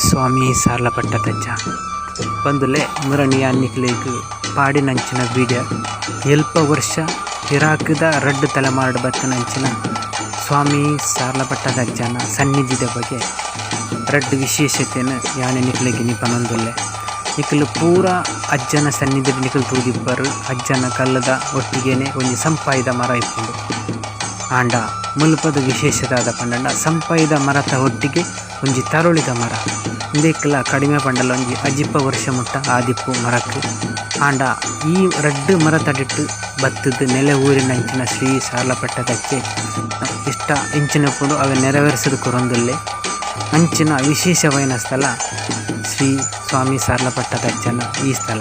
ಸ್ವಾಮಿ ಸಾರ್ಲ ಪಟ್ಟದಜ್ಜ ಬಂದುಲೆ ಮುರಣಿ ಯಾನ್ ನಿಕ್ಲೆಗ್ ಪಾಡಿನಂಚಿನ ವಿಡಿಯೋ ಎಲ್ಪ ವರ್ಷ ಪಿರಾಕ್ದ ರಡ್ಡ್ ತಲೆಮಾರ್ಡ್ ಬತ್ತಿನಂಚಿನ ಸ್ವಾಮಿ ಸಾರ್ಲ ಪಟ್ಟದಜ್ಜನ ಸನ್ನಿಧಿದ ಬಗ್ಗೆ ರಡ್ಡ್ ವಿಶೇಷತೆನ್ ಯಾನ್ ನಿಕ್ಲೆಗ್ ಇನಿ ಪನೊಂದುಲ್ಲೆ. ನಿಕುಲು ಪೂರ ಅಜ್ಜನ ಸನ್ನಿಧಿಡ್ ನಿಕುಲು ತೂದಿಪ್ಪರ್ ಅಜ್ಜನ ಕಲ್ಲುದ ಒಟ್ಟಿಗೆನೆ ಒಂಜಿ ಸಂಪಾಯಿದ ಮರ ಇಪ್ಪುಂಡು. ಆಂಡ ಮುಲ್ಪದ ವಿಶೇಷ ದಾದ ಪಂಡುಂಡ ಸಂಪೈದ ಮರತ ಒಟ್ಟಿಗೆ ಒಂಜಿ ತರೊಳಿದ ಮರ ಉಂದೆಕ್ಲ ಕಡಿಮೆ ಪಂಡಲ ಒಂಜಿ ಅಜಿಪ್ಪ ವರ್ಷ ಮುಟ್ಟ ಆದಿಪ್ಪು ಮರಕ್ ಆಂಡ ಈ ರಡ್ಡ್ ಮರತ ಅಡಿಟ್ ಬತ್ತುದು ನೆಲೆ ಊರಿನಂಚಿನ ಶ್ರೀ ಸಾರ್ಲ ಪಟ್ಟದಜ್ಜೆ ಇಷ್ಟ ಎಂಚಿನ ಇಪ್ಪುಂಡು ಅವೆನ್ ನೆರವೇರಿಸಿದ್ ಕೊರೊಂದುಲ್ಲೆ ಅಂಚಿನ ವಿಶೇಷವಾಯಿನ ಸ್ಥಳ ಶ್ರೀ ಸ್ವಾಮಿ ಸಾರ್ಲ ಪಟ್ಟದಜ್ಜನ ಈ ಸ್ಥಳ.